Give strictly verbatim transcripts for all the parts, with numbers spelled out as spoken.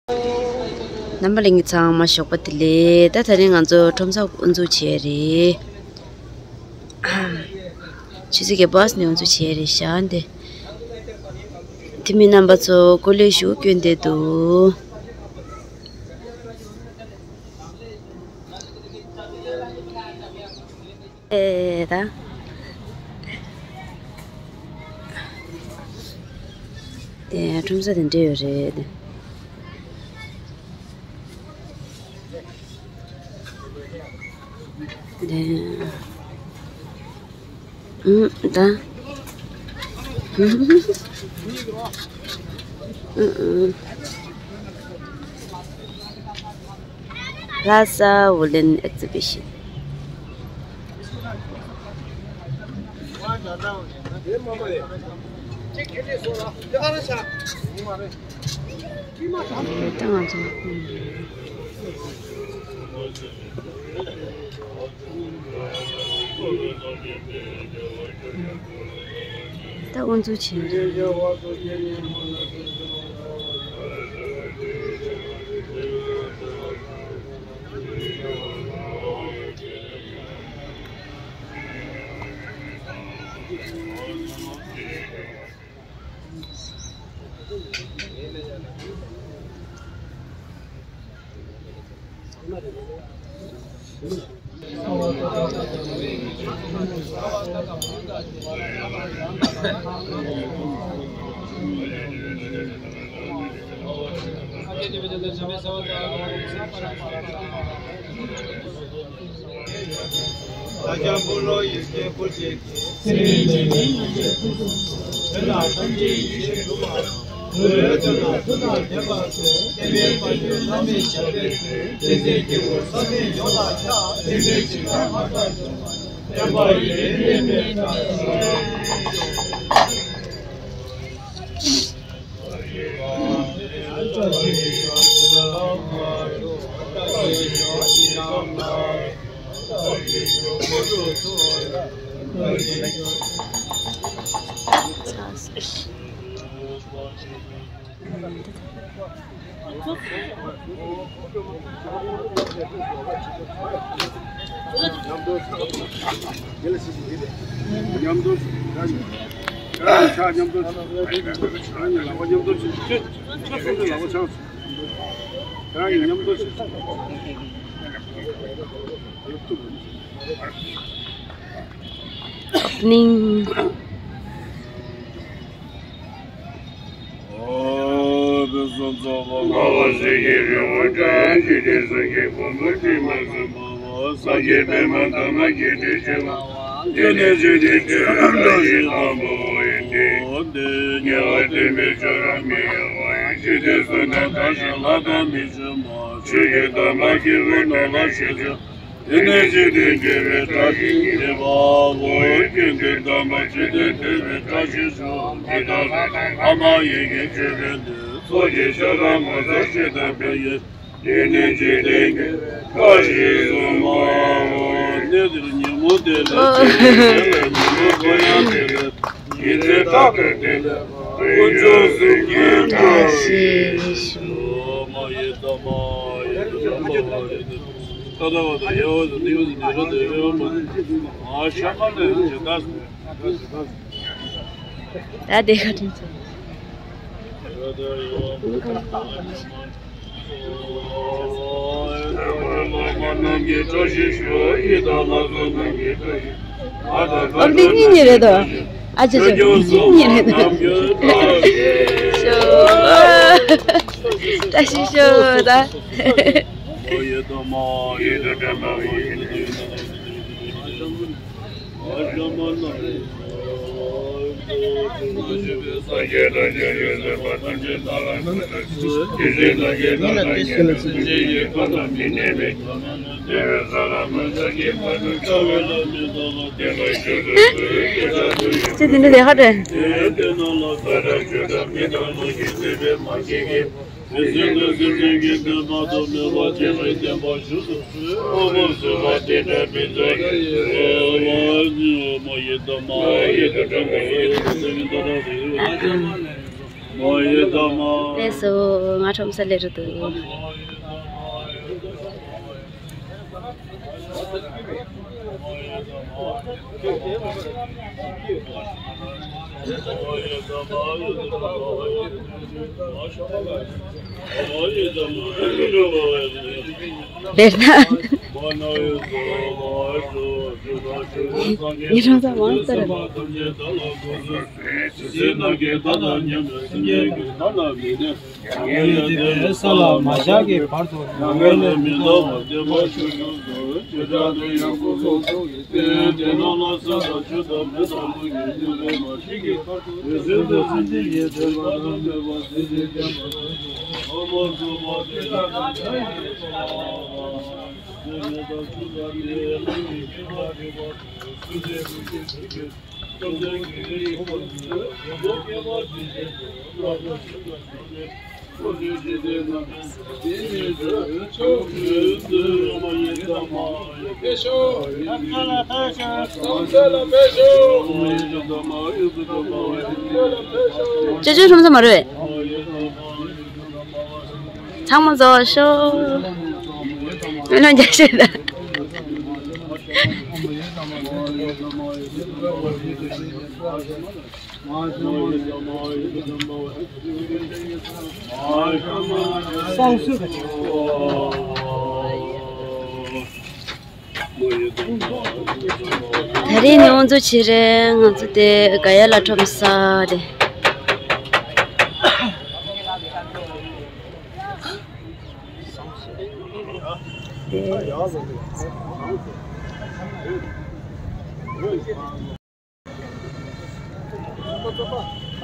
རྣམ་པ་ལྷན་རྒྱས་ཚང་མ་ཞོགས་པ་བདེ་ལེགས། ད་དེ་རིང་ང་ཚོ་ཁྲོམ་ས་དབུ་འཛུགས་བྱས་རེད། ཆུ་ཚོད་བརྒྱད་པ་ནས་དབུ་འཛུགས་བྱས་རེད་ཤག་འདི། དེ་མིན་རྣམ་པ་ཚོ་སྐུ་ལས་ཞུ་སྐྱོན་བསྡད་འདུག་ཨེ་ད། དེ་ཁྲོམ་ས་དེ་འདྲ་ཡོད་རེད། དེ། ཨུམ་ད། ཨུམ་ཨུམ། Plaza Woolen Exhibition. ད་དབུ་འཛུགས་བྱས། ཨ་ཀྱང་བུ་ལོ་ཡི་གེ་བུ་ཅིག་གིས། སེམས་ཅན་ཐམས་ཅད་ཀུན་སུ་འཚོ། དེ་ལ་ཐམས་ཅད་ཡིད་བཞིན་འགྲུབ་པར་ཤོག་འགྲོ་བའི་དོན་དུ་ཐུགས་དམ་བརྟན་པར་མཛོད། བསྟན་པའི་དཔལ་གྱུར་བླ་མེད་ཞབས་པད་བརྟན། བསྟན་འཛིན་སྐྱེས་བུ་བསམ་གཏན་ཡོངས་ལ་ཕྱག་བསྟན་པའི་ཞིང་ཁམས་མ་ཐག་འབྱོར་བར། བསྟན་པ་ཡུན་རིང་གནས་པའི་བཀྲ་ཤིས་ཤོག་ཉམས་རྟོགས་ཤིག་ཉམས་རྟོགས་ཤིག་ཉམས་རྟོགས་ཤིག་ཁྱེད་རང་གཉིས་ལག་པ་ཉམས་རྟོགས་ཤིག་ཁྱེད་ཁྱེད་གསུམ་གྱི་ལག་པ་འཆང་སོང་། ཁྱེད་རང་གཉིས་ཉམས་རྟོགས་ཤིག Opening. ཨོ། དཔལ་བཟང་རྩ་བ་སྔགས་པ་སྲས་ཀྱི་རི་བོ་འདྲ། འཇིག་རྟེན་སངས་རྒྱས་ཀུན་གྱི་དྲིན་ལ་གཟིགས་པ་སངས་རྒྱས་པདྨ་དམ་ལ་བརྒྱད་ཁྲི་བྱིན་གྱིས་བརླབས། དེ་ནས་འཇིག་རྟེན་ཁྱོན་བསྡུས་བཀྲ་ཤིས་དང་པོ་ཡི་དེ། ཉེ་བར་བསྟན་པའི་ཆོས་རབ་མི་གཡོ་བ་ཡི། འཇིག་རྟེན་གསུམ་ན་དར་ཞིང་ལྷ་དང་མི་ཕྱེད་མ། ཆོས་ཀྱི་དམ་པ་སྐྱེས་བུ་རྣམས་ལ་ཆེ་བརྩོན། དེ་ནས་འཇིག་རྟེན་དགེ་བའི་བཀྲ་ཤིས་ཉེར་པའོ། དགེ་འདུན་དམ་པ་འཇིག་རྟེན་དགེ་བའི་བཀྲ་ཤིས་ཤོག་འདི་ལྟར་ཨ་མ་ཡི་གེ་མཆོད་པའི་མདུན། ཚོགས་ཀྱི་ཤ་ཁྲག་ངོ་མཚར་ཞིག་དང་འཕེལ་ཡུན། དེ་ནས་འཇིག་རྟེན་དགེ་བའི་བཀྲ་ཤིས་སུ་མ་འོང་། གནས་འདིར་ཉིན་མོ་བདེ་ལེགས། ཨོ། དེ་ནས་ཉིན་མོ་ཁོ་ཡང་བདེ་ལེགས། ཉིན་མཚན་རྟག་ཏུ་བདེ་ལེགས། དཀོན་མཆོག་གཟུགས་བརྙན་བཀྲ་ཤིས་ཤོག་མ་ཡི་དམ་མ་ཡི་དམ་མ་ཡི་དམ། ད་ད་བ་ད་ཡ་བ་ད་ནི་བ་ད་ནི་ར་ད་ཡ་བ་མ་ཨ་ཤ་མ་ལ་ཡ་ཇི་ད་ད་དེ་ག་དྲན་ཚོ། ཨོ་འདི་གཉིས་གཉིས་རེད་དོ། ཨ་ཅེ་ཅེ་གཉིས་གཉིས་རེད་དོ། ཤོ། བཀྲ་ཤིས་ཤོག་ད། ཁྱེད་དེ་འདྲ་ལས་ཀ་དྲན། དེ་བཞིན་དུ་སེམས་ཅན་གྱི་འདོད་པ་ཐོག་མེད་པ་དེ་བས་བརྟན་པ་བཞུགས་སུ་གསོལ། དབང་པོ་གསོལ་བ་དེ་འདྲ་མི་འདོར་ཡིན་ཟེར་བ་ཉིད་མ་ཡི་དམ་མ་ཡི་དམ་དྲན་པ་ཡི་དམ་སེམས་ཀྱི་འདོད་པ་དེ་བས་བརྟན་པ། ལགས་སོ། ང་ཁྲོམ་ས་སླེབས་འགྲོ་འདུག་རེད་ན། ཉི་རང་ཚ་མང་ལྟར། ས་ལ་མ་བཞག་གི་བར་དུ་ཡང་ལས་མི་ལོག་པ་བདེ་བ་ཆོས་སྐྱོང་དུ་ཇི་ལྟར་དུ་ཡང་ཀུན་རྫོབ་ཏུ་ཡིན་ཏེ། དེ་རྣམས་ལ་ས་དང་ཆུ་དང་མེ་དང་རླུང་གིས་མྱུར་བའི་མ་ཞིག་གི་བར་དུ་དེ་བཞིན་དུ་སེམས་ཅན་གྱི་བདེ་བ་དང་སྤྱོད་པ་སེམས་ཅན་ཐམས་ཅད་ཐོག་མར་ཚུགས་པ་དེ་དག་གི་ཆ་ཡི་ཚོགས། ཅོ་ཅོ་ཁྲོམ་ས་མ་རེད། ཚང་མ་རྫོགས་ཤོག་སྨོན་ལམ་རྒྱག་ཤོག་ད། ད་རིང་ནི་དབུ་འཛུགས་བྱེད་རན། ང་ཚོ་དེ་ག་ཡ་ལ་ཁྲོམ་ས་རེད།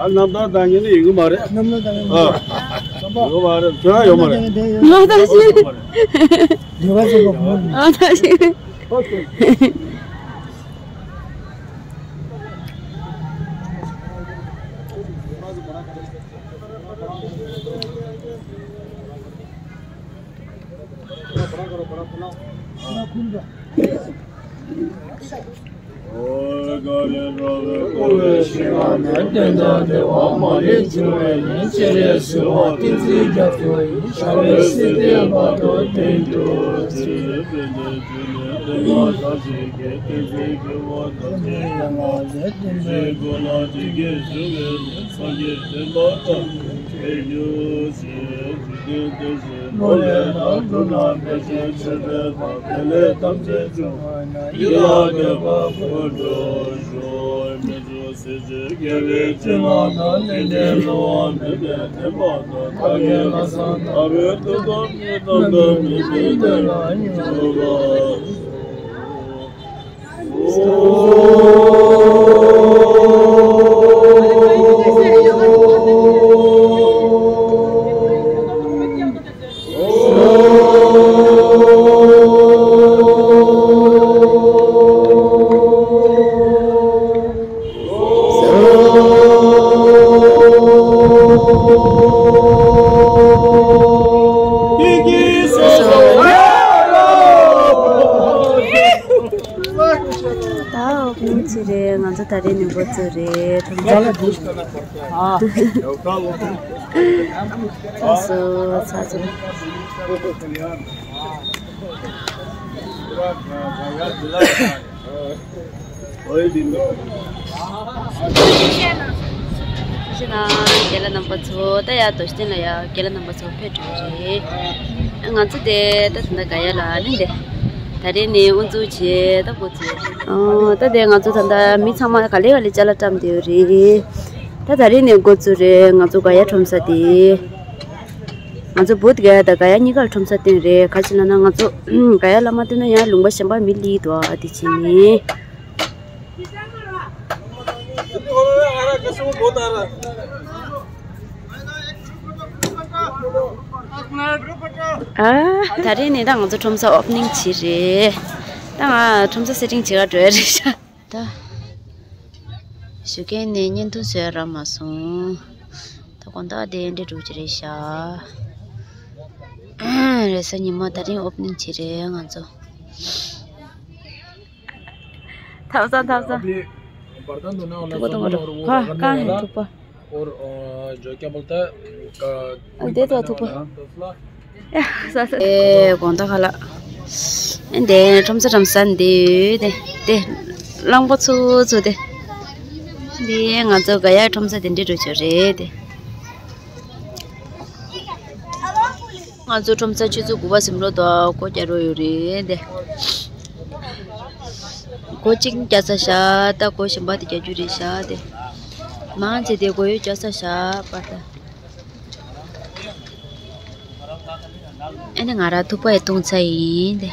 ཨ། རྣམ་ཐར་བཏང་མཁན་ནི་ཡོང་གི་མ་རེད། རྣམ་ཐར་བཏང་མཁན་ཨ། ཡོང་གི་མ་རེད། ཁྱོད་རང་ཡོང་མ་རེད། ང་ད་ཤི། ང་ད་ཤི། ད་ཨོ་པ་ནིང་བྱེད་རེད། ང་ཚོ་ད་རེས་ནས་འགོ་བཙུགས་རེད། ཁྲོམ་ས་ལ་འདུག་ཨ། ཚ་སོ་ཚ་སོ། ཞུ་ན་རྒན་ལགས་རྣམ་པ་ཚོ། ད་ཡར་རྡོ་རྗེ་གདན་ལ་ཡ་རྒན་ལགས་རྣམ་པ་ཚོ་ཕེབས་འགྲོ་གི་རེད། ང་ཚོ་དེ་ད་ད་ལྟ་ག་ཡ་ལ་ནི་འདི་ད་རེས་ནས་དབུ་འཛུགས་བྱས། ད་འགོ་བཙུགས། ཨོ། ད་དེ་ང་ཚོ་ད་ལྟ་མི་ཚང་མ་ག་ལེ་ག་ལེ་ཅ་ལག་བཀྲམ་བསྡད་ཡོད་རེད། ད་ད་རེས་ནས་འགོ་བཙུགས་རེད། ང་ཚོ་ག་ཡ་ཁྲོམ་ས་དེ། ང་ཚོ་བུ་ག་ཡ་དང་ག་ཡ་གཉིས་ཀ་ལ་ཁྲོམ་ས་བཏིང་རེད། ག་ཅི་ལབ་ན་ང་ཚོ་ག་ཡ་ལ་མ་བཏིང་ན་ཡང་ལུང་པ་གཞན་པ་མི་སླེབས་འདུག་ཨ། དེ་བྱས་ནས། ཨ། ད་རེས་ནས་ད་ང་ཚོ་ཁྲོམ་ས་ཨོ་པ་ནིང་བྱེད་རེད། ད་ང་ཁྲོམ་ས་སེ་ཊིང་བྱེད་ག་འགྲོ་ཡ་རེད་ཤག་ད་ཞུ་མཁན་ནས་བརྙན་ཐུང་བཟོ་ཡ་རག་མ་སོང་། ད་དགོང་དག་དེ་འདྲ་འགྲོ་གི་རེད་ཤག་རེས་གཟའ་ཉི་མ་ད་རིང་ཨོ་པ་ནིང་བྱེད་རེད་ང་ཚོ། ཐབ་ཚང་ཐབ་ཚང་། ཐུག་པ་ཐུག་པ་འགྲོ། ཧ་གང་ཧེ་ཐུག་པ། སྐོར་འཇོག་སྐྱབས་མགོན་ད་ཨ་དེ་ཐོག་ཐུག་པ། ས་ས་ཨེ་དགོང་དག་ཁ་ལག་ཨེ་འདི་ཁྲོམ་ས་ཁྲོམ་ས་འདི་དེ་དེ་གླང་པོ་ཚུ་ཚུ་དེ། འདི་ང་ཚོ་ག་ཡ་ཁྲོམ་ས་དེ་འདྲི་འགྲོ་ཆོག་རེད་དེ། ང་ཚོ་ཁྲོམ་ས་ཆུ་ཚོད་དགུ་པ་ཟིན་འགྲོ་འདུག་སྒོ་རྒྱག་རོགས་ཡོད་རེད་དེ། སྒོ་གཅིག་རྒྱག་ཚར་ཤག་ད་སྒོ་གཞན་པ་དེ་རྒྱག་རྒྱུ་རེད་ཤག་དེ། མང་ཆེ་དེ་སྒོ་ཡོད་རྒྱག་ཚར་ཤག་པ་ད། ཨ་ནི་ང་རང་ཐུག་པ་ཡི་བཏུང་ཚར་ཡིན་དེ།